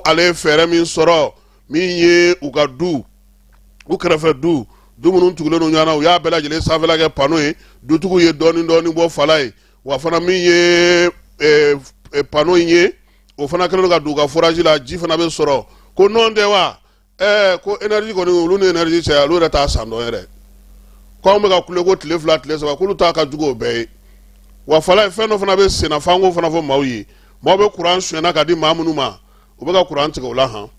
ale ye fɛɛrɛ min sɔrɔ min ye u ka du u kɛrɛfɛ du du minnu tugulen don ɲɔgɔn na, u y'a bɛɛ lajɛlen sanfɛla kɛ pano ye. Dutigiw ye dɔɔni dɔɔni bɔ fala ye. Wa fana min ye pano in ye, o fana kɛlen don ka don u ka forage la, ji fana bɛ sɔrɔ. Ko nɔn tɛ wa ko énergie kɔni, olu ni énergie cɛ, olu yɛrɛ t'a san dɔn yɛrɛ. Ko anw bɛ ka kule ko tile 2, tile 3, k'olu ta ka jugu o bɛɛ ye. Wa fala ye, fɛn dɔ fana bɛ senna f'an k'o fana fɔ maaw ye. Maaw bɛ kuran sonyɛna ka di maa minnu ma, u bɛ ka kuran tigɛ o la han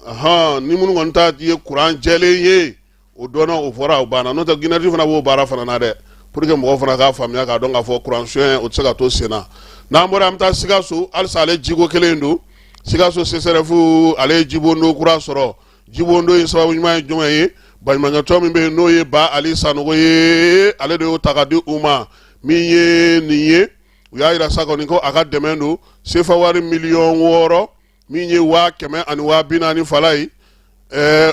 ahan. Ni minnu kɔni ta ye kuran jɛlen ye, o dɔnna, o fɔra, o banna. N'o tɛ, énergie fana b'o baara fana na dɛ, pour que mɔgɔw fana k'a faamuya k'a dɔn k'a fɔ kuran sonyɛ, o tɛ se ka to sen na. N'an bɔra, an bɛ taa Sikaso. Halisa ale jiko kelen don. Sikaso CSRéf, ale ye jibondo kura sɔrɔ. Jibondo in sababu ɲuman ye jumɛn ye? Baɲumankɛtɔn min bɛ yen, n'o ye Ba Ali Sanogo ye, ale de y'o ta ka di u ma. Min ye nin ye, u y'a yira sa kɔni ko a ka dɛmɛ don sefa wari 6 miliyɔn, min ye 140 000 fala ye.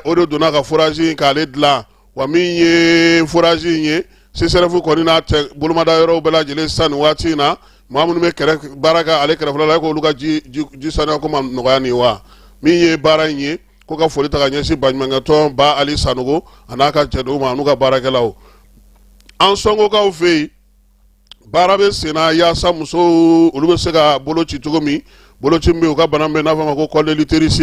O de donna ka forage in k'ale dilan. Wa min ye forage in ye, CSRéf kɔni n'a tɛ bolomada yɔrɔw bɛɛ lajɛlen sisan nin waati in na, maa minnu bɛ kɛrɛ baara kɛ ale kɛrɛfɛla la, k'olu ka ji ji saniya ko ma nɔgɔya nin wa. Min ye baara in ye, ko ka foli ta ka ɲɛsin baɲumankɛtɔn Ba Ali Sanogo a n'a ka cɛdenw ma, a n'u ka baarakɛlaw. An sɔngokaw fɛ yen, baara bɛ senna yaasa musow olu bɛ se ka bolo ci cogo min. Boloci min bɛ, u ka bana bɛ n'a fɔ ma ko col de l'utérus.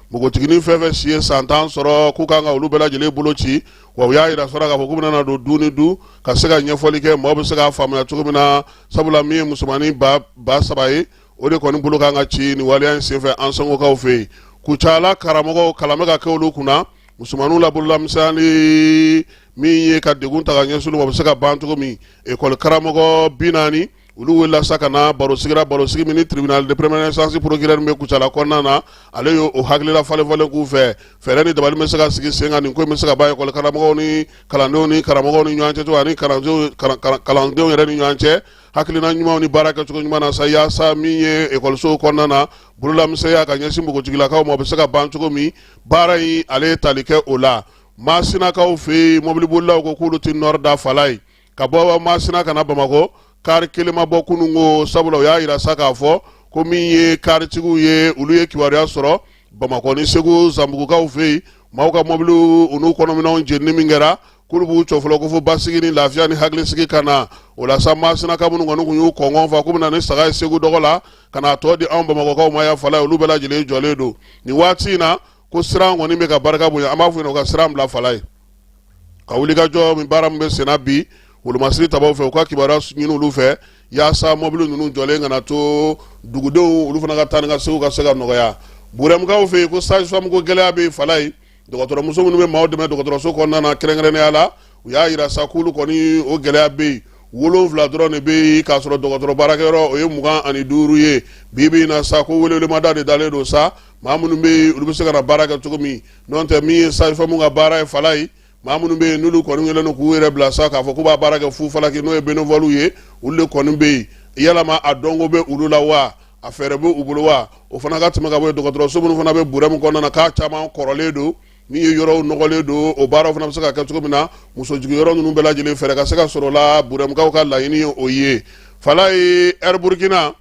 Npogotiginin fɛn fɛn si ye san 10 sɔrɔ, k'u kan ka olu bɛɛ lajɛlen bolo ci. Wa u y'a yira sɔrɔ k'a fɔ k'u bɛna don du ni du ka se ka ɲɛfɔli kɛ, maaw bɛ se k'a faamuya cogo min na. Sabula min ye musomannin 3000 ye, o de kɔni bolo kan ka ci nin waleya in senfɛ an sɔngokaw fɛ yen. Kucala karamɔgɔw, kalan bɛ ka kɛ olu kunna musomaninw la bololamisɛnyali min ye ka degun ta ka ɲɛsin olu ma, o bɛ se ka ban cogo min. Ekɔli karamɔgɔ 40, olu wulila sa ka na baro sigira, baro sigi min ni tribunal de première instance procureur min bɛ Kucala kɔnɔna na, ale y'o hakilila falen falen k'u fɛ. Fɛɛrɛ ni dabali bɛ se ka sigi sen kan, nin ko in bɛ se ka ban ekɔli karamɔgɔw ni kalandenw ni karamɔgɔw ni ɲɔgɔn cɛ cogo ani kalandenw yɛrɛ ni ɲɔgɔn cɛ, hakilina ɲumanw ni baara kɛcogo ɲuman na sa, yaasa min ye ekɔlisow kɔnɔna na bololamisɛnya ka ɲɛsin npogotigilakaw ma, o bɛ se ka ban cogo min. Baara in, ale ye tali kɛ o la. Masinakaw fɛ yen, mɔbilibolilaw ko k'olu tɛ nɔrɔ da fala ye ka bɔ Masina ka na Bamakɔ. Kari kelen ma bɔ kunun ko, sabula u y'a yira sa k'a fɔ ko min ye karitigiw ye, olu ye kibaruya sɔrɔ Bamakɔ ni Segu Zanbugukaw fɛ yen, maaw ka mɔbiliw u n'u kɔnɔminɛnw jenini min kɛra, k'olu b'u cɔ fɔlɔ ko fo basigi ni lafiya ni hakilisigi ka na. O la sa, Masinaka minnu kɔni tun y'u kɔngɔn fa k'u bɛna ni saga ye Segu dɔgɔ la ka n'a tɔ di anw Bamakɔkaw ma yan fala ye, olu bɛɛ lajɛlen jɔlen don nin waati in na ko siran kɔni bɛ ka barika bonya. An b'a fɔ yen, u ka siran bila fala ye ka wulikajɔ min baara min bɛ senna bi wolomasiri tabaw fɛ, u ka kibaruya ɲini olu fɛ yaasa mɔbili ninnu jɔlen kana to, dugudenw olu fana ka taa ni ka seginw ka se ka nɔgɔya. Burɛmukaw fɛ yen, ko sage-femme ko gɛlɛya bɛ yen fala ye. Dɔgɔtɔrɔmuso minnu bɛ maaw dɛmɛ dɔgɔtɔrɔso kɔnɔna na, kɛrɛnkɛrɛnnenya la, u y'a yira sa k'olu kɔni o gɛlɛya bɛ yen. 7 dɔrɔn de bɛ yen, k'a sɔrɔ dɔgɔtɔrɔ baarakɛyɔrɔ o ye 25 ye. Bi bi in na sa, ko welewelemada de dalen don sa, maa minnu bɛ yen, olu bɛ se ka na baara kɛ cogo min. N'o tɛ, min ye sage-femme ka baara ye fala ye, maa minnu bɛ yen, n'olu kɔni kɛlen don k'u yɛrɛ bila sa k'a fɔ k'u b'a baara kɛ fu falaki, n'o ye bénévole ye, olu de kɔni bɛ yen. Yalama a dɔnko bɛ olu la wa, a fɛɛrɛ bɛ u bolo wa? O fana ka tɛmɛ ka bɔ yen, dɔgɔtɔrɔso minnu fana bɛ Burɛmu kɔnɔna na, k'a caman kɔrɔlen don, min ye yɔrɔw nɔgɔlen don, o baaraw fana bɛ se ka kɛ cogo min na, muso jigin yɔrɔ ninnu bɛɛ lajɛlen fɛɛrɛ ka se ka sɔrɔ la, Burɛmukaw ka laɲini ye o ye. Fala ye, Air Burkina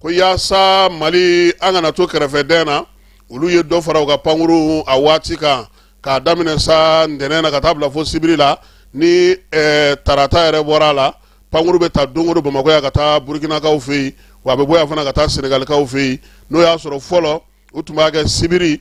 ko yaasa Mali an kana to kɛrɛfɛdɛn na, olu ye dɔ fara u ka pankuru a waati kan, k'a daminɛ sa ntɛnɛn na ka taa bila fo sibiri la. Ni tarata yɛrɛ bɔra a la, pankuru bɛ ta don o don Bamakɔ yan ka taa Burukinakaw fɛ yen, wa a bɛ bɔ yan fana ka taa Senegalikaw fɛ yen. N'o y'a sɔrɔ fɔlɔ u tun b'a kɛ sibiri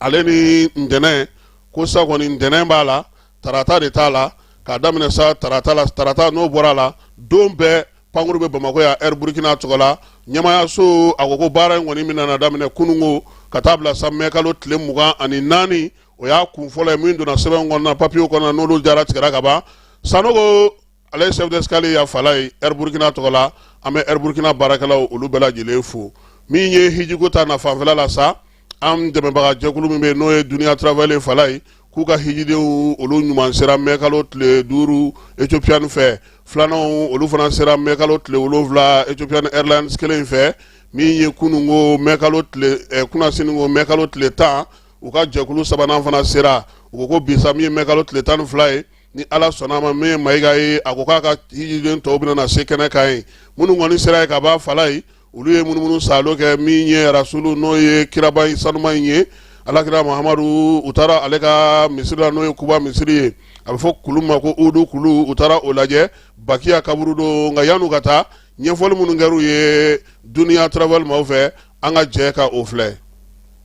ale ni ntɛnɛn, ko sa kɔni ntɛnɛn b'a la, tarata de t'a la. K'a daminɛ sa tarata la, tarata n'o bɔra a la, don bɛɛ pankuru bɛ Bamakɔ yan Air Burkina tɔgɔ la. Ɲɛmaayaso a ko ko baara in kɔni bɛna daminɛ kununko ka taa bila sa mɛkalo tile 24. O y'a kun fɔlɔ ye min donna sɛbɛn kɔnɔna, papiyew kɔnɔna, n'olu jara tigɛra ka ban. Sanogo, ale ye chef d'escale ya fala ye Air Burkina tɔgɔ la. An bɛ Air Burkina baarakɛlaw olu bɛɛ lajɛlen fo. Min ye hijiko ta na fanfɛla la sa, an dɛmɛbaga jɛkulu min bɛ yen, n'o ye Duniya Travel fala ye, k'u ka hijidenw olu ɲuman sera mɛkalo tile 5 Ethiopian fɛ. Filananw olu fana sera mɛkalo tile 7 Ethiopian Airlines kelen fɛ. Min ye kununko mɛkalo tile kunasini ko mɛkalo tile 10, u ka jɛkulu sabanan fana sera. U ko ko bi sa, min ye mɛkalo tile 12 ye, ni Ala sɔnna a ma, min ye Mayiga ye, a ko k'a ka hijiden tɔw bɛna na se kɛnɛ kan ye. Minnu kɔni sera yen ka ban fala ye, Olu ye munumunu saalo kɛ min ye rasulu, n'o ye kiraba in sanuma in ye, alakira Mahamadu. U taara ale ka misiri la, n'o ye Kuba misiri ye, a bɛ fɔ kulu ma ko Udu kulu. U taara o lajɛ, Bakiya kaburu don. Nka yan'u ka taa, ɲɛfɔli minnu kɛr'u ye Duniya Travel maaw fɛ, an ka jɛ ka o filɛ.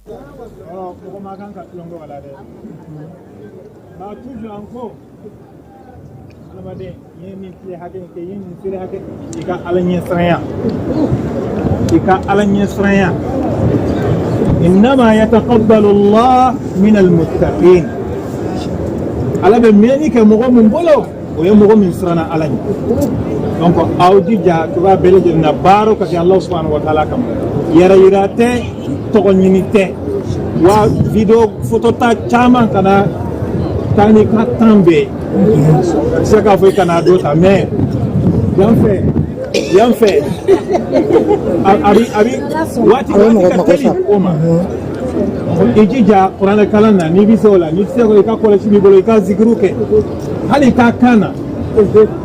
Mɔgɔ ma kan ka tulon kɛ la dɛ. Nka toujours an ko adamaden, i ye nin tile hakɛ in kɛ, i ye nin seli hakɛ, i ka Ala ɲɛsiranya, i ka Ala ɲɛsiranya. Innama yataqabbalu Allah min almuttaqin. Ala bɛ minɛni kɛ mɔgɔ min bolo, o ye mɔgɔ min siranna Ala ɲɛ. Donc aw jija cogoya bɛɛ lajɛlen na, baara ka kɛ Allah subhanahu wa ta'ala kama. Yɛrɛ yira tɛ, tɔgɔ ɲini tɛ, wa video photo ta caman kana taa n'i ka temps bɛɛ. I tɛ se k'a fɔ i kana dɔ ta, mais yan fɛ, yan fɛ, a bi waati waati ka teli o ma. I jija kuranɛ kalan na n'i bɛ se o la. N'i tɛ se o, i ka kɔlɔsi b'i bolo, i ka zikiru kɛ, hali i ka kan na.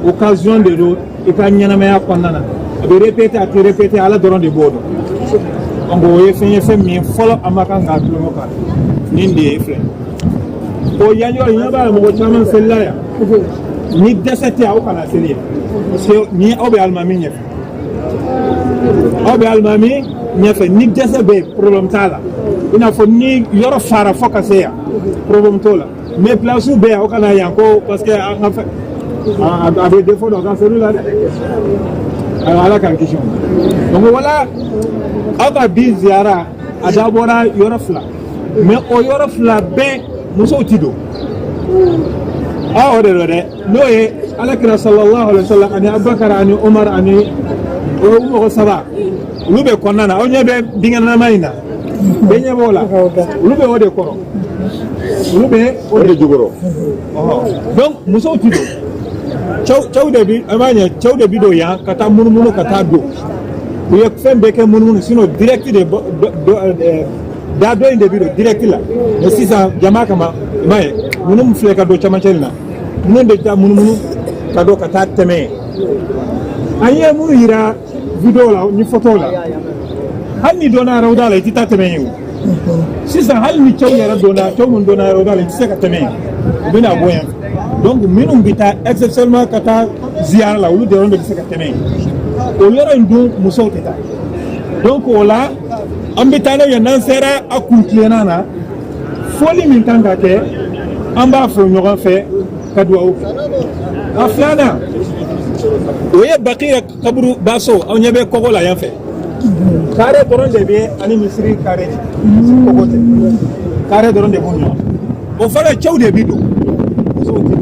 Occasion de don i ka ɲɛnamaya kɔnɔna na. A bɛ répéter, a tɛ répéter, Ala dɔrɔn de b'o dɔn. Donc o ye fɛn ye, fɛn min fɔlɔ an ma kan k'a tulonkɛ kan nin de ye filɛ. O yan yɔrɔ ɲɛ b'a la, mɔgɔ caman selila yan. Ni dɛsɛ tɛ, aw kana seli yan, parce que ni aw bɛ alimami ɲɛfɛ, aw bɛ alimami ɲɛfɛ. Ni dɛsɛ bɛ yen, problème t'a la. I n'a fɔ ni yɔrɔ fara fo ka se yan, problème t'o la. Mais place bɛ yan, aw kana yan ko parce que an ka fɛ a bɛ défaut dɔ ka seli la dɛ. Ayiwa, Ala k'an kisi o ma. Donc wala aw ka bi ziyara, a dabɔra yɔrɔ fila, mais o yɔrɔ fila bɛɛ musow ti don. Aw o de don dɛ, n'o ye alakira sallallahu alaihi wa sallam ani Abubakar ani Umar ani o mɔgɔ saba, olu bɛ kɔnɔna na. Aw ɲɛ bɛ binkɛnɛma in na, bɛɛ ɲɛ b'o la. Olu bɛ o de kɔrɔ, olu bɛ o de jukɔrɔ. Donc musow ti don. Cɛw de bi, an b'a ɲɛ, cɛw de bi don yan ka taa munumunu ka taa don. U ye fɛn bɛɛ kɛ munumunu, sinon direct de da dɔ in de bi don direct la. Mais sisan jama kama, i m'a ye, minnu filɛ ka don camancɛ nin na, minnu de taa munumunu ka don ka taa tɛmɛ yen. An ye minnu yira vidéo la ni photo la, hali ni donna rawda la, i tɛ taa tɛmɛ yen. O sisan, hali ni cɛw yɛrɛ donna, cɛw minnu donna rawda la, i tɛ se ka tɛmɛ yen, u bɛna bɔ yan. Donc minnu bɛ taa exceptionnellement ka taa ziyara la, olu dɔrɔn de bɛ se ka tɛmɛ yen. O yɔrɔ in dun, musow tɛ taa. Donc o la, an bɛ taa n'o ye. N'an sera a kun tilenna na, fɔli min kan ka kɛ, an b'a fɔ ɲɔgɔn fɛ ka dugawu kɛ. A filanan, o ye Bakiya kaburu baso. Aw ɲɛ bɛ kɔgɔ la yan fɛ, kare dɔrɔn de bɛ ani misiri kare cɛ, kɔgɔ tɛ, kare dɔrɔn de b'u ɲɔgɔn. O fana, cɛw de bi don, musow tɛ don.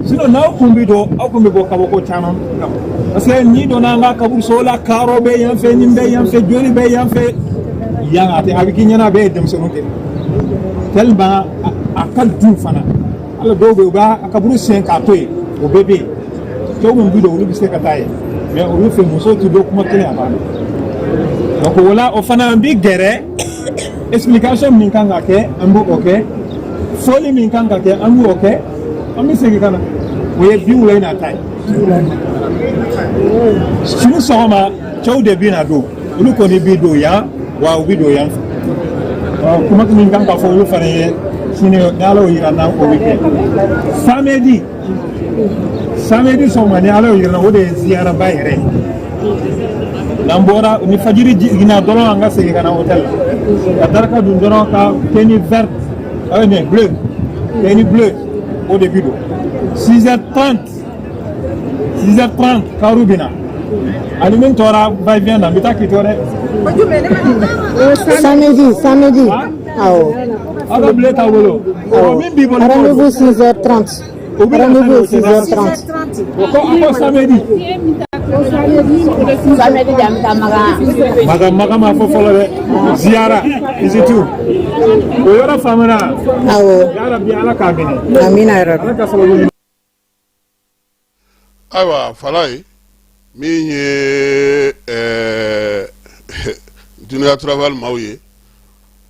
Sinon n'aw kun bi don, aw kun bɛ bɔ kabako caman kan, parce que n'i donna an ka kaburuso la, karo bɛ yan fɛ, nin bɛ yan fɛ, joli bɛ yan fɛ yan, a tɛ a bɛ k'i ɲɛna a bɛɛ ye denmisɛnninw kɛ, tellement a ka dun fana. Hali dɔw bɛ yen, u b'a kaburu sen k'a to yen, o bɛɛ bɛ yen. Cɛw min bi don, olu bɛ se ka taa yen, mais olu fɛ musow ti don. Kuma kelen a banna. Donc o la, o fana, an bi gɛrɛ explication min kan ka kɛ, an b'o kɛ. Fɔli min kan ka kɛ, an b'o kɛ. An bɛ segin ka na. O ye bi wula in na ta ye. Sini sɔgɔma, cɛw de bɛ na don. Olu kɔni bi don yan, wa u bi don yan fɛ. Ɔ, kuma min kan ka fɔ olu fana ye sini, ni Ala y'o yira n na, o bɛ kɛ samedi. Samedi sɔgɔma, ni Ala y'o yira n na, o de ye ziyaraba yɛrɛ ye. N'an bɔra ni fajiri jiginna dɔrɔn, an ka segin ka na hôtel la ka daraka dun dɔrɔn, ka tenue verte, mais bleu, tenue bleu, o de bi don. 6h30, 6h30, karu bɛ na. Ani min tora va et vient na, n bɛ taa k'i to dɛ. Samedi, samedi. Awɔ. Aw ka bleu t'aw bolo, o min b'i bolo. Rendez-vous 6h30. O bɛ na. Rendez-vous 6h30. O ko a ko samedi. Samedi de an bɛ taa Maga. Maga, Maga ma fɔ fɔlɔ dɛ. Ziyara visite, o yɔrɔ faamuna? Awɔ. Ya Rabbi, Ala k'a minɛ. Amina ya Rabbi. Ala ka sababu ɲuman. Ayiwa, Falaye, min ye Duniya Travel maaw ye,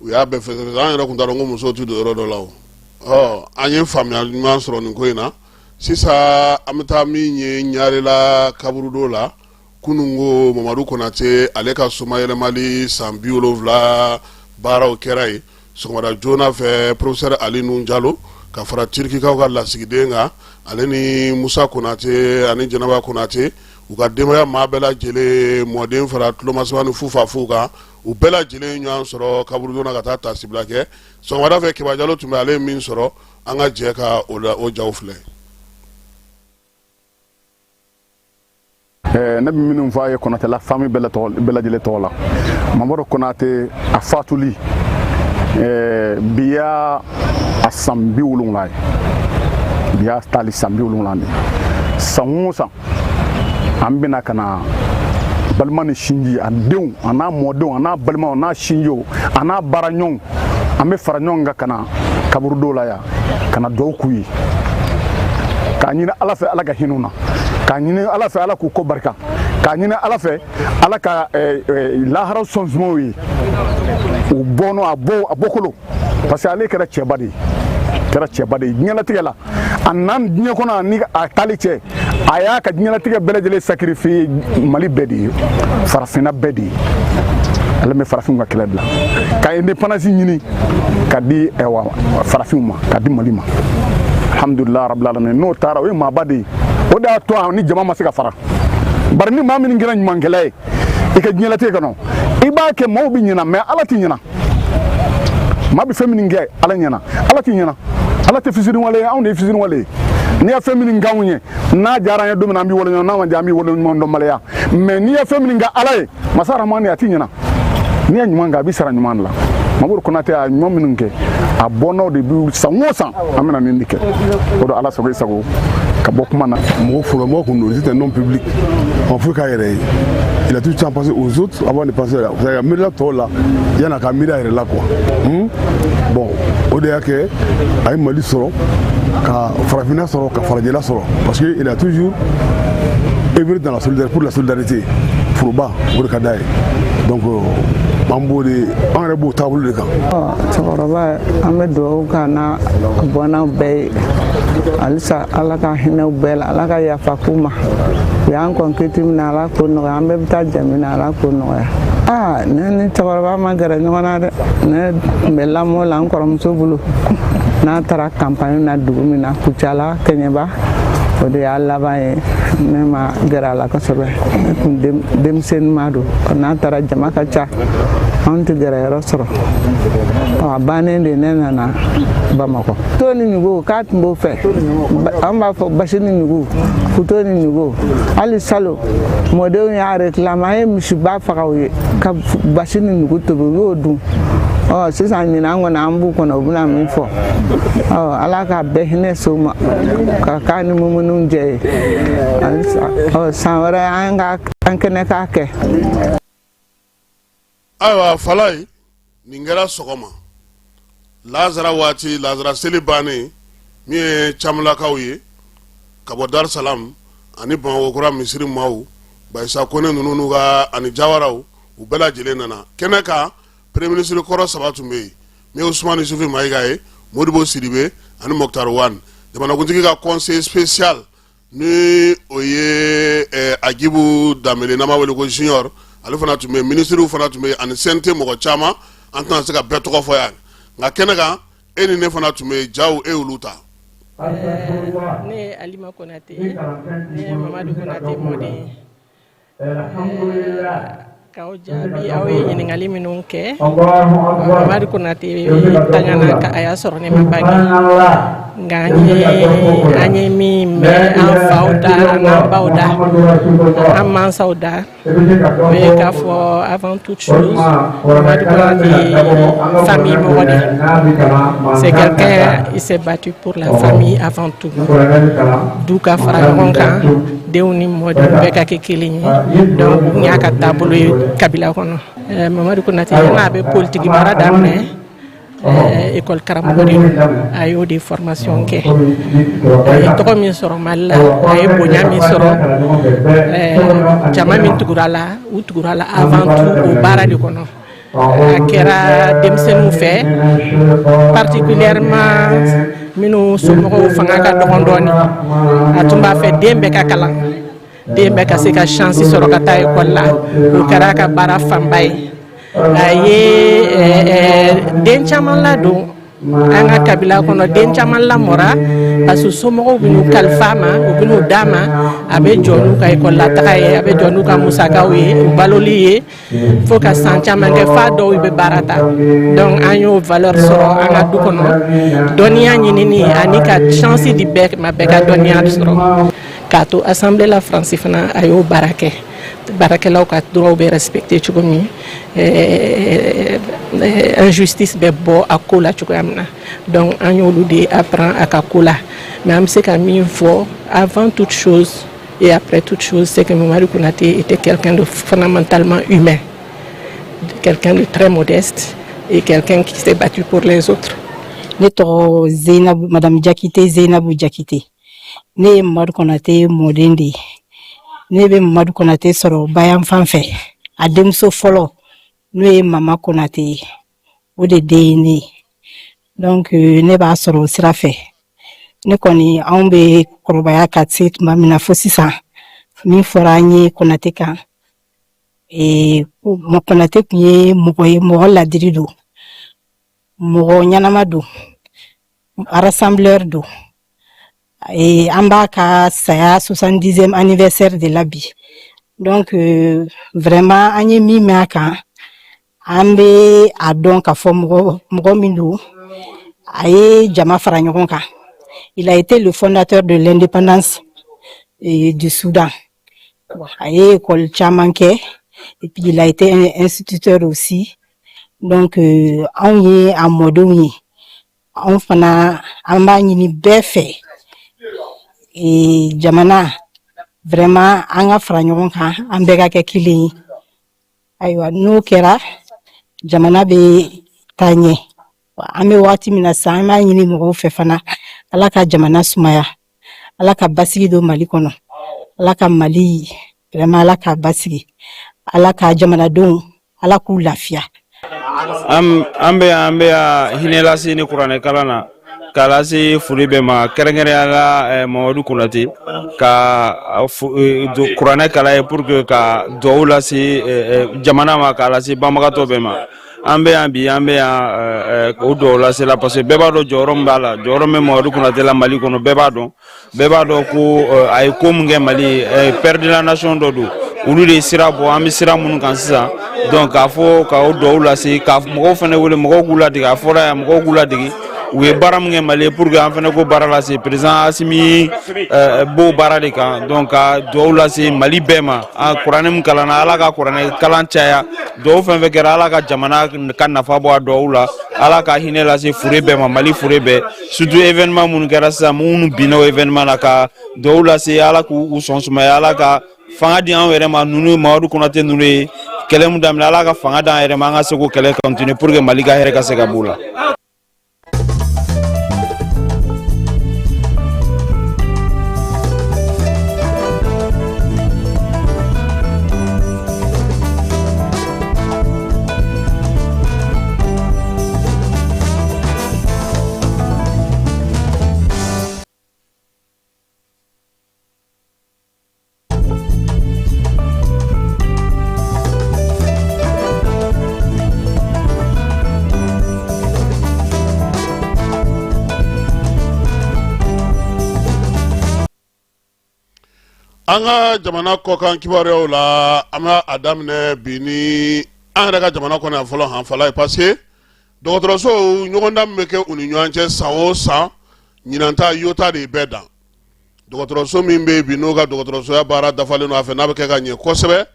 u y'a bɛɛ fɛsɛfɛsɛ. An yɛrɛ kun t'a dɔn ko musow ti don yɔrɔ dɔ la. O ɔ, an ye faamuya ɲuman sɔrɔ nin ko in na. Sisan an bɛ taa min ye Ɲarela kaburudo la. Kunun ko Mamadu Konate ale ka somayɛlɛmali san 70 baaraw kɛra yen sɔgɔmada joona fɛ. Professeur Ali Nuhu Jalo ka fara Turikikaw ka lasigiden kan, ale ni Musa Konate ani Jɛnɛba Konate, u ka denbaya maa bɛɛ lajɛlen, mɔden fara tulomasama ni fufafuw kan, u bɛɛ lajɛlen ɲɔgɔn sɔrɔ kaburudon na ka taa taasibila kɛ sɔgɔmada fɛ. Keba Jalo tun bɛ, ale ye min sɔrɔ, an ka jɛ ka o jaw filɛ. Ne bɛ minnu fɔ a ye Konatela famille bɛɛ lajɛlen tɔgɔ la, Mamadu Konate a fatuli bi y'a a san 70 ye. Bi y'a taali san 70 de ye. San o san an bɛna ka na balima ni sinji, a denw a n'a mɔdenw a n'a balimaw a n'a sinjiw a n'a baaraɲɔgɔnw, an bɛ fara ɲɔgɔn kan ka na kaburudo la yan ka na dugawu k'u ye, k'a ɲini Ala fɛ Ala ka hinɛ u na, k'a ɲini Ala fɛ Ala k'u ko barika, k'a ɲini Ala fɛ Ala ka lahara sɔnsumaw ye u bɔnɔ a bɔ a bɔkolo, parce que ale kɛra cɛba de ye, kɛra cɛba de ye diɲɛlatigɛ la. A nan diɲɛ kɔnɔ ani a taali cɛ, a y'a ka diɲɛlatigɛ bɛɛ lajɛlen sacrifier Mali bɛɛ de ye, farafinna bɛɛ de ye. Ale bɛ farafinw ka kɛlɛ bila ka indépendance ɲini ka di farafinw ma, ka di Mali ma. Alhamdulilah rabbil alamin. N'o taara, o ye maaba de ye. O de y'a to a ni jama ma se ka fara. Bari ni maa min kɛra ɲumankɛla ye i ka diɲɛlatigɛ kɔnɔ, i b'a kɛ, maaw bɛ ɲina, mais Ala tɛ ɲina. Maa bɛ fɛn min kɛ Ala ɲɛna, Ala tɛ ɲina. Ala tɛ fisiriwale ye, anw de ye fisiriwale ye. N'i ye fɛn min k'anw ye, n'a diyara an ye don min na, an b'i waleɲuman, n'a ma diya, an b'i waleɲuman dɔnbaliya. Mais n'i ye fɛn min kɛ Ala ye, masa Ramani, a tɛ ɲina. N'i ye ɲuman kɛ, a b'i sara ɲuman de la. Mamadu Konate a ɲuman minnu kɛ, a bɔnnaw de bi san o san an bɛna nin de kɛ. O don Ala sago i sago ka bɔ kuma na. Mɔgɔ fɔlɔ mɔgɔ kun don, c'était un homme public, ma foyi k'a yɛrɛ ye. Il a tout le temps pensé aux autres avant de penser à la miirila tɔw la yan'a ka miiri a yɛrɛ la quoi. Bon, o de y'a kɛ a ye Mali sɔrɔ, ka farafinna sɔrɔ, ka farajɛla sɔrɔ, parce que il a toujours œuvré dans la solidarité, pour la solidarité foroba. O de ka d'a ye. Donc an b'o de, an yɛrɛ b'o taabolo de kan. Cɛkɔrɔba, an bɛ dugawu k'a n'a bɔnnaw bɛɛ ye halisa. Ala ka hinɛw bɛɛ la, Ala ka yafa k'u ma. U y'an kɔn kiti min na, Ala k'o nɔgɔya. An bɛɛ bɛ taa jɛ min na, Ala k'o nɔgɔya. Aa, ne ni cɛkɔrɔba ma gɛrɛ ɲɔgɔn na dɛ. Ne tun bɛ lamɔ la n kɔrɔmuso bolo. N'a taara campagne na dugu min na, Kucala, Kɛɲɛba, o de y'a laban ye. Ne ma gɛrɛ a la kosɛbɛ, ne tun denmisɛnnin ma don. N'a taara, jama ka ca, anw tɛ gɛrɛ yɔrɔ sɔrɔ. A bannen de, ne nana Bamakɔ. To ni ɲugu k'a tun b'o fɛ. An b'a fɔ basi ni ɲugu, futo ni ɲugu. Hali salo mɔdenw y'a réclame, an ye misiba faga u ye ka basi ni ɲugu tobi, u y'o dun. Ɔ sisan ɲinan kɔni, an b'u kɔnɔ, u bɛna min fɔ. Ɔ Ala k'a bɛɛ hinɛ so ma ka k'a ni mumunu jɛ ye halisa. Ɔ san wɛrɛ, an ka an kɛnɛ k'a kɛ. Ayiwa Falayi, nin kɛra sɔgɔma lazara waati, lazara seli bannen. Min ye Camulakaw ye ka bɔ Darusalam ani Bamakɔkura misiri maaw, Bayisa Kone ninnu n'u ka ani Jawaraw, u bɛɛ lajɛlen nana kɛnɛ kan. Premier ministre kɔrɔ saba tun bɛ yen, min ye Usumani Isufi Mayiga ye, Modibo Sidibe ani Moctar Ouane. Jamanakuntigi ka conseiller spécial, ni o ye Agibu Danbele, n'an b'a wele ko Junior, ale fana tun bɛ yen. Minisiriw fana tun bɛ yen ani CNT mɔgɔ caman, an tɛna se ka bɛɛ tɔgɔ fɔ yan. Nka kɛnɛ kan, e ni ne fana tun bɛ yen. Jaw, e y'olu ta. Ne ye Alima Konate ye, ne ye Mamadu Konate mɔden ye. K'aw jaabi, aw ye ɲininkali minnu kɛ, Mamadu Konate tangana ka a y'a sɔrɔ ne ma bange, nka an ye min mɛn an faw da, an n'an baw da, an mansaw da, o ye k'a fɔ avant toute chose, Mamadu Konate ye famille mɔgɔ de. C'est quelqu'un, il s'est battu pour la famille avant tout. Du ka fara ɲɔgɔn kan, denw ni mɔdenw bɛɛ ka kɛ kelen ye. Donc o y'a ka taabolo ye kabila kɔnɔ. Mamadu Konate, n'a bɛ politiki baara daminɛ, école karamɔgɔ de don. A y'o de formation kɛ. A ye tɔgɔ min sɔrɔ Mali la, a ye bonya min sɔrɔ, jama min tugura la, u tugura la avant tout o baara de kɔnɔ. A kɛra denmisɛnninw fɛ, particulièrement minnu somɔgɔw fanga ka dɔgɔn dɔɔni. A tun b'a fɛ den bɛɛ ka kalan. Den bɛɛ ka se ka chance sɔrɔ ka taa ekɔli la, o kɛra a ka baara fanba ye. A ye den caman ladon an ka kabila kɔnɔ, den caman lamɔra, parce que somɔgɔw bɛ n'u kalifa a ma, u bɛ n'u d'a ma, a bɛ jɔ n'u ka ekɔli la taga ye, a bɛ jɔ n'u ka musakaw ye, u baloli ye, fo ka san caman kɛ f'a dɔw bɛ baara ta. Donc an y'o valeur sɔrɔ an ka du kɔnɔ, dɔnniya ɲinini ani ka chance di bɛɛ ma, bɛɛ ka dɔnniya sɔrɔ. K'a to assemblée la Faransi fana, a y'o baara kɛ, baarakɛlaw ka droit bɛ respecter cogo min, injustice bɛ bɔ a ko la cogoya min na. Donc an y'olu de apprend a ka ko la. Mais an bɛ se ka min fɔ, avant toute chose et après toute chose, c'est que Mamadou Konaté était quelqu'un de fondamentalement humain, quelqu'un de très modeste et quelqu'un qui s'est battu pour les autres. Ne tɔgɔ Zeinabu, Madame Jakite, Zeinabu Jakite. Ne ye Mamadu Konate mɔden de ye. Ne bɛ Mamadu Konate sɔrɔ bayan fan fɛ. A denmuso fɔlɔ, n'o ye Mama Konate ye, o de den ye ne ye. Donc ne b'a sɔrɔ o sira fɛ. Ne kɔni, anw bɛ kɔrɔbaya ka se tuma min na fo sisan, min fɔra an ye Konate kan, Konate tun ye mɔgɔ ye, mɔgɔ ladiri don, mɔgɔ ɲɛnama don, rassembleur don. An b'a ka saya 70e anniversaire de la bi. Donc vraiment, an ye min mɛn a kan, an bɛ a dɔn k'a fɔ mɔgɔ mɔgɔ min don, a ye jama fara ɲɔgɔn kan. Il a été le fondateur de l'indépendance du Soudan. A ye école caman kɛ et puis il a été un instituteur aussi. Donc anw ye a mɔdenw ye, anw fana an b'a ɲini bɛɛ fɛ, jamana, vraiment, an ka fara ɲɔgɔn kan, an bɛɛ ka kɛ kelen ye. Ayiwa, n'o kɛra, jamana bɛ taa ɲɛ. An bɛ waati min na sisan, an b'a ɲini mɔgɔw fɛ fana, Ala ka jamana sumaya, Ala ka basigi don Mali kɔnɔ, Ala ka Mali, vraiment, Ala ka basigi, Ala ka jamanadenw, Ala k'u lafiya. An bɛ yan hinɛ lase ni kuranɛ kalan na k'a lase foli bɛɛ ma, kɛrɛnkɛrɛnnenya la Mamadu Konate ka kuranɛ kalan ye pour que ka duwawu lase jamana ma, k'a lase banbagatɔ bɛɛ ma. An bɛ yan bi, an bɛ yan o duwawu lase la, parce que bɛɛ b'a dɔn jɔyɔrɔ min b'a la, jɔyɔrɔ min bɛ Mamadu Konate la Mali kɔnɔ. Bɛɛ b'a dɔn, bɛɛ b'a dɔn ko a ye ko min kɛ Mali ye, père de la nation dɔ don, olu de ye sira bɔ an bɛ sira minnu kan sisan. Donc k'a fɔ ka o duwawu lase, ka mɔgɔw fana wele, mɔgɔw k'u ladege, a fɔra yan, mɔgɔw k'u ladege u ye baara min kɛ Mali ye pour que an fana k'o baara lase. Président Asimi b'o baara de kan. Donc ka duwawu lase Mali bɛɛ ma. A kuranɛ min kalanna, Ala ka kuranɛ kalan caya. Duwawu fɛn fɛn kɛra, Ala ka jamana ka nafa bɔ a duwawu la, Ala ka hinɛ lase fure bɛɛ ma, Mali fure bɛɛ, surtout événement minnu kɛra sisan, minnu binna o événement na, ka duwawu lase, Ala k'u sɔn sumaya, Ala ka fanga di anw yɛrɛ ma. Ninnu Mamadu Konate ninnu ye kɛlɛ mun daminɛ, Ala ka fanga d'an yɛrɛ ma, an ka se k'o kɛlɛ continuer pour que Mali ka hɛrɛ ka se ka b'o la. An ka jamana kɔkan kibaruyaw la, an bɛ a daminɛ bi ni an yɛrɛ ka jamana kɔnɔ yan fɔlɔ hanfala ye, parce que dɔgɔtɔrɔsow ɲɔgɔndan min bɛ kɛ u ni ɲɔgɔn cɛ san o san, ɲinan ta Yota de ye bɛɛ dan. Dɔgɔtɔrɔso min bɛ yen bi, n'o ka dɔgɔtɔrɔsoya baara dafalen don a fɛ, n'a bɛ kɛ ka ɲɛ kosɛbɛ,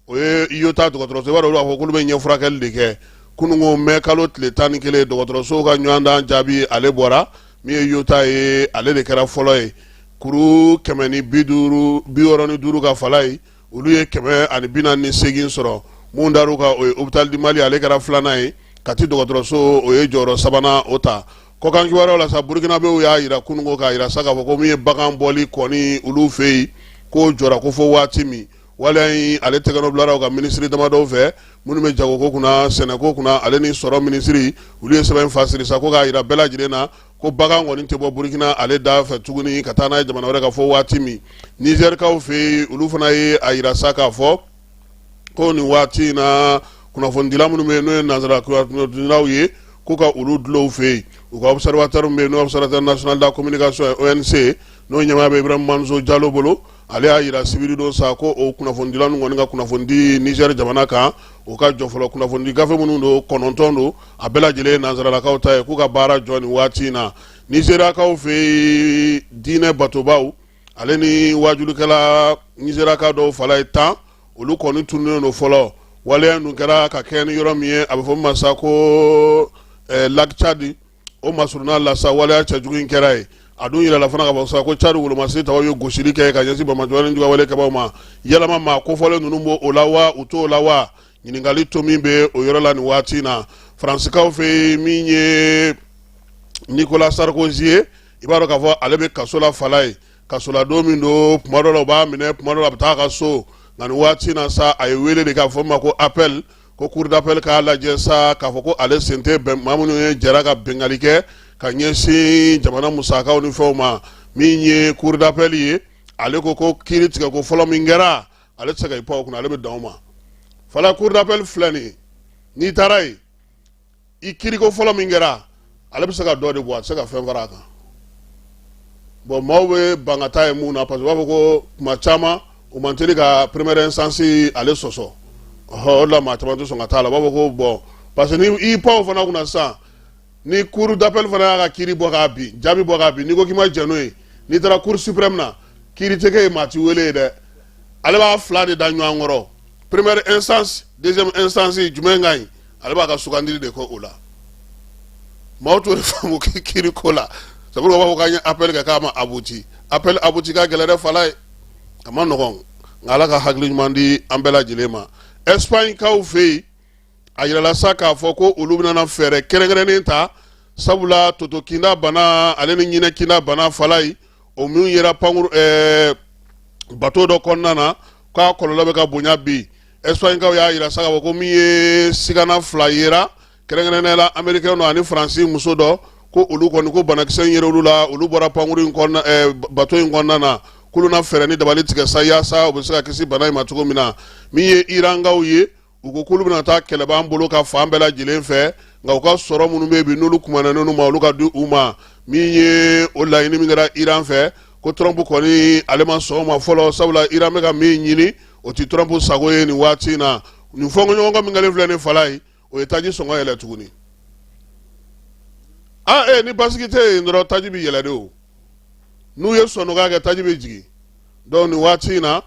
o ye Yota dɔgɔtɔrɔso. I b'a dɔn, olu b'a fɔ k'olu bɛ ɲɛ furakɛli de kɛ. Kununko mɛ kalo tile 11, dɔgɔtɔrɔsow ka ɲɔgɔndan jaabi ale bɔra. Min ye Yota ye, ale de kɛra fɔlɔ ye, kuru 165 ka fala ye, olu ye 148 sɔrɔ. Mun dar'u kan, o ye Hôpital du Mali, ale kɛra filanan ye. Kati dɔgɔtɔrɔso, o ye jɔyɔrɔ sabanan o ta. Kɔkan kibaruyaw la sa, Burukinabew y'a yira kununko k'a yira sa k'a fɔ ko min ye bagan bɔli kɔni olu fɛ yen, k'o jɔra ko fo waati min. Waleya in ale tɛgɛnɔ bilara u ka minisiri damadɔw fɛ minnu bɛ jagoko kunna, sɛnɛko kunna ale ni sɔrɔ minisiri. Olu ye sɛbɛn fasiri sa ko k'a jira bɛɛ lajɛlen na ko bagan kɔni tɛ bɔ Burukina ale da fɛ tuguni ka taa n'a ye jamana wɛrɛ kan fo waati min. Nizɛrikaw fɛ yen, olu fana ye a jira sa k'a fɔ ko nin waati in na, kunnafonidila minnu bɛ yen, n'o ye nansara kunnafonidilaw ye, k'u ka olu dulon u fɛ yen. U ka observateur min bɛ yen, n'o Observateur national de la communication ye, ONC, n'o ɲɛmaa bɛ Ibrahim Manso Jalo bolo, ale y'a jira sibiridon sa ko o kunnafonidila ninnu kɔni ka kunnafonidi Nizɛri jamana kan, o ka jɔ fɔlɔ. Kunnafonidi gafe minnu don, 9 don, a bɛɛ lajɛlen ye nansaralakaw ta ye, k'u ka baara jɔ nin waati in na. Nizeriyakaw fɛ yen, diinɛ batobaw ale ni wajulikɛla nizeriyaka dɔw fala ye 10, olu kɔni tununnen don fɔlɔ. Waleya dun kɛra ka kɛ ni yɔrɔ min ye, a bɛ fɔ min ma sa ko lac Tchad, o masurunna la sa waleya cɛjugu in kɛra yen. A dun yirala fana ka fɔ sa ko Tchad wolomasiri tabaw ye gosili kɛ ka ɲɛsin banbaanci ni juguya wale kɛbaaw ma. Yalama maa kofɔlen ninnu b'o o la wa, u t'o la wa? Ɲininkali to min bɛ o yɔrɔ la nin waati in na. Faransikaw fɛ yen, min ye Nicolas Sarkozy ye, i b'a dɔn k'a fɔ ale bɛ kaso la fala ye. Kasoladon min don, tuma dɔ la u b'a minɛ, tuma dɔ la a bɛ taa a ka so. Nka nin waati in na sa, a ye wele de k'a fɔ ma ko appel, ko cour d'appel k'a lajɛ sa k'a fɔ ko ale sen tɛ bɛn maa minnu ye jɛra ka binkanni kɛ ka ɲɛsin jamana musakaw ni fɛnw ma. Min ye cour d'appel ye, ale ko ko kiiri tigɛ ko fɔlɔ min kɛra, ale tɛ se ka i pan o kunna, ale bɛ dan o ma fala. Cour d'appel filɛ nin ye, n'i taara yen, i kiiriko fɔlɔ min kɛra, ale bɛ se ka dɔ de bɔ, a tɛ se ka fɛn fara a kan. Bon, maaw bɛ ban ka taa yen mun na? Parce que u b'a fɔ ko tuma caman u man teli ka première instance ale sɔsɔ. Ɔhɔ, o de la maa caman tɛ sɔn ka taa la. U b'a fɔ ko bon, parce que ni i pan o fana kunna sisan, ni cour d'appel fana y'a ka kiiri bɔ k'a bin, jaabi bɔ k'a bin, n'i ko k'i ma jɛn n'o ye, n'i taara cour suprême na, kiiri tɛ kɛ yen, maa t'i wele yen dɛ. Ale b'a fila de da ɲɔgɔn kɔrɔ, première instance, deuxième instance, jumɛn ka ɲi, ale b'a ka sugandili de kɛ o la. Maaw t'o de faamu kiiri ko la. C'est pourquoi u b'a fɔ k'an ye appel kɛ k'a ma abouti. Appel abouti ka gɛlɛn dɛ, fala ye, a ma nɔgɔn, nka Ala ka hakili ɲuman di an bɛɛ lajɛlen ma. Espagne kaw fɛ yen, a yirala sa k'a fɔ ko olu bɛna fɛɛrɛ kɛrɛnkɛrɛnnen ta, sabula toto kinda bana ale ni ɲinɛ kinda bana fala ye, o min yera pankuru bato dɔ kɔnɔna na, k'a kɔlɔlɔ bɛ ka bonya bi. Espagnekaw y'a yira sa k'a fɔ ko min ye sigana fila yera, kɛrɛnkɛrɛnnenya la américain dɔ ani faransi muso dɔ, ko olu kɔni ko banakisɛ in yera olu la, olu bɔra pankuru in kɔnɔna bato in kɔnɔna na, k'olu na fɛɛrɛ ni dabali tigɛ sa yaasa u bɛ se ka kisi bana in ma cogo min na. Min ye Irankaw ye, u ko k'olu bɛna taa kɛlɛ b'an bolo ka fan bɛɛ lajɛlen fɛ, nka u ka sɔrɔ minnu bɛ yen bi, n'olu kumanen ma, olu ka di u ma. Min ye o laɲini min kɛra Iran fɛ, ko Trump kɔni ale ma sɔn o ma fɔlɔ, sabula Iran bɛ ka min ɲini, o ti Trump sago ye nin waati in na. Nin fɔnkɔɲɔgɔnkɔ min kɛlen filɛ nin fala ye, o ye taji sɔngɔ yɛlɛ tuguni. Aa, ni basigi tɛ yen dɔrɔn, taji bɛ yɛlɛ de. O n'u ye sɔnnɔgɔya kɛ, taji bɛ jigin. Donc nin waati in na,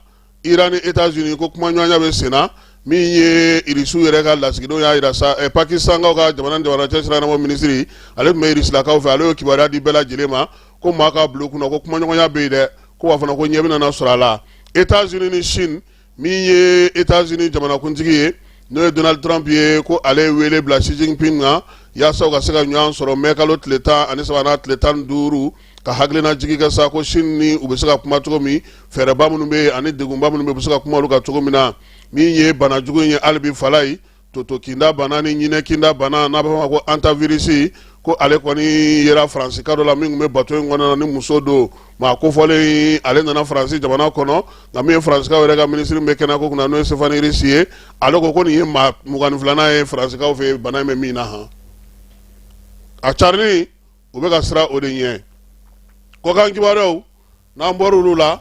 Iran ni États-Unis ko kumaɲɔgɔnya bɛ sen na. Min ye Irisiw yɛrɛ ka lasigidenw y'a jira sa, Pakistankaw ka jamana ni jamana cɛ sira ɲɛnabɔ minisiri, ale tun bɛ Irisilakaw fɛ, ale y'o kibaruya di bɛɛ lajɛlen ma ko maa k'a bila u kunna ko kumaɲɔgɔnya bɛ yen dɛ, ko wa fana ko ɲɛ bɛna na sɔrɔ a la. États-Unis ni Chine, min ye États-Unis jamanakuntigi ye, n'o ye Donald Trump ye, ko ale ye wele bila Xi Jinping na yaasa u ka se ka ɲɔgɔn sɔrɔ mɛ kalo tile 13 n'a tile 15, ka hakilina jigi kɛ sa ko Chine ni u bɛ se ka kuma cogo min, fɛɛrɛba minnu bɛ yen ani degunba minnu bɛ yen, u bɛ se ka kuma olu kan cogo min na. Min ye bana jugu in ye hali bi fala ye, toto kinda bana ni ɲinɛ kinda bana, n'a bɛ fɔ ma ko hantavirus, ko ale kɔni yera Faransika dɔ la min tun bɛ bato in kɔnɔna na, ni muso don. Maa kofɔlen, ale nana Faransi jamana kɔnɔ, nka min ye Faransikaw yɛrɛ ka minisiri min bɛ kɛnɛyako kunna, n'o ye Stéphane Rist ye, ale ko ko nin ye maa 22nan ye Faransikaw fɛ bana in bɛ min na han. A carinni, u bɛ ka siran o de ɲɛ. Kɔkan kibaruyaw, n'an bɔra olu la,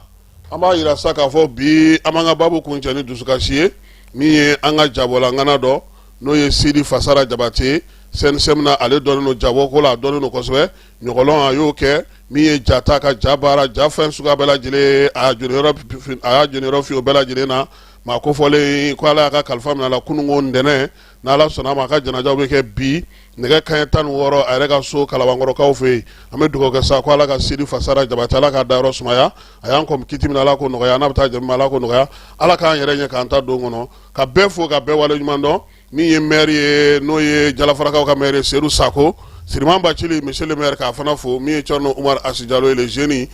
an b'a yira sa k'a fɔ bi an b'an ka baabu kuncɛ ni dusukasi ye. Min ye an ka jabɔla ŋana dɔ, n'o ye Sidi Fasara Jabate, CNSM na, ale dɔnnen don jabɔko la, a dɔnnen don kosɛbɛ. Ɲɔgɔlɔn, a y'o kɛ. Min ye jata ka ja baara, ja fɛn suguya bɛɛ lajɛlen, a y'a jɔniyɔrɔ fi o bɛɛ lajɛlen na. Maa kofɔlen ko Ala y'a ka kalifa minɛ a la kununko ntɛnɛn. N'Ala sɔnna a ma, a ka janajaw bɛ kɛ bi nɛgɛ kanɲɛ 16 a yɛrɛ ka so Kalabankɔrɔkaw fɛ yen. An bɛ dugawu kɛ sa ko Ala ka Sidi Fasara Jabate, Ala k'a dayɔrɔ sumaya. A y'an kɔn kiti min na, Ala k'o nɔgɔya. N'a bɛ taa jɛmu, Ala k'o nɔgɔya. Ala k'an yɛrɛ ɲɛ k'an ta don kɔnɔ. Ka bɛɛ fo, ka bɛɛ wale ɲuman dɔn. Min ye maire ye, n'o ye Jalafarakaw ka maire ye, Seydou Sako Siriman Bacili, monsieur le maire, k'a fana fo. Min ye Thierno Oumar Asi Jalo ye, le jeune.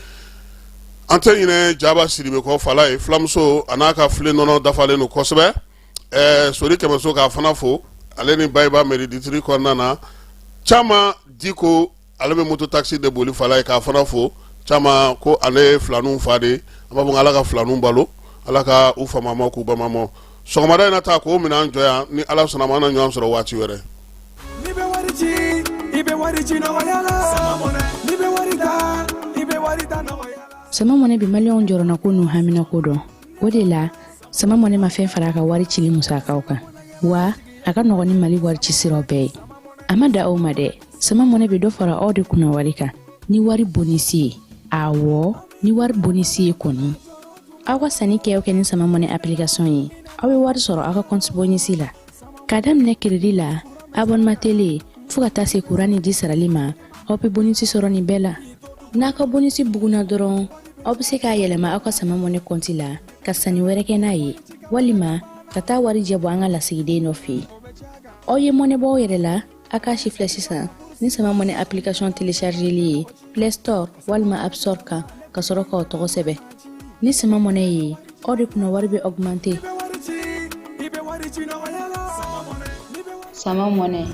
An tɛ ɲinɛ Jaba Sidibe kɔ Falaye filamuso a n'a ka filen nɔnɔ dafalen don kosɛbɛ. Sori Kɛmɛso k'a fana fo, ale ni Bayiba mairie district kɔnɔna na. Caman Diko, ale bɛ moto taxi de boli Falaye, k'a fana fo. Caman ko ale ye filaninw fa de ye. An b'a fɔ ala ka filaninw balo, ala ka u famama k'u bamama. Sɔgɔmada in na ta k'o minɛn jɔ yan, ni ala sɔnna ma, an na ɲɔgɔn sɔrɔ waati wɛrɛ. N'i bɛ wari ci, i bɛ wari ci nɔgɔya la. N'i bɛ wari ta, i bɛ wari ta nɔgɔya la. Sama Mɔnɛ bɛ maliyɛnw jɔrɔnako n'u haminako dɔn. O de la, Sama Mɔnɛ ma fɛn fara a ka wari cili musakaw kan, wa a ka nɔgɔn ni Mali wari ci siraw bɛɛ ye. A ma dan o ma dɛ, Sama Mɔnɛ bɛ dɔ fara aw de kunna wari kan ni wari bonisi ye. Awɔ, ni wari bonisi ye kɔni. Aw ka sanni kɛ o kɛ ni Sama Mɔnɛ application ye, aw bɛ wari sɔrɔ aw ka compte bonisi la. K'a daminɛ crédit la, abonnement télé, fo ka taa se kuran ni ji sarali ma, aw bɛ bonisi sɔrɔ nin bɛɛ la. N'a ka bonisi bugunna dɔrɔn, aw bɛ se k'a yɛlɛma aw ka Sama Mɔnɛ kɔnti la ka sanni wɛrɛ kɛ n'a ye, walima ka taa warijɛ bɔ an ka lasigiden dɔ fɛ yen. Aw ye mɔnɛ bɔ aw yɛrɛ la, a k'a sifilɛ sisan ni Sama Mɔnɛ application téléchargeli ye Play Store walima App Store kan, ka sɔrɔ k'aw tɔgɔ sɛbɛn. Ni Sama Mɔnɛ ye, aw de kunna wari bɛ augmenter. Sama Mɔnɛ.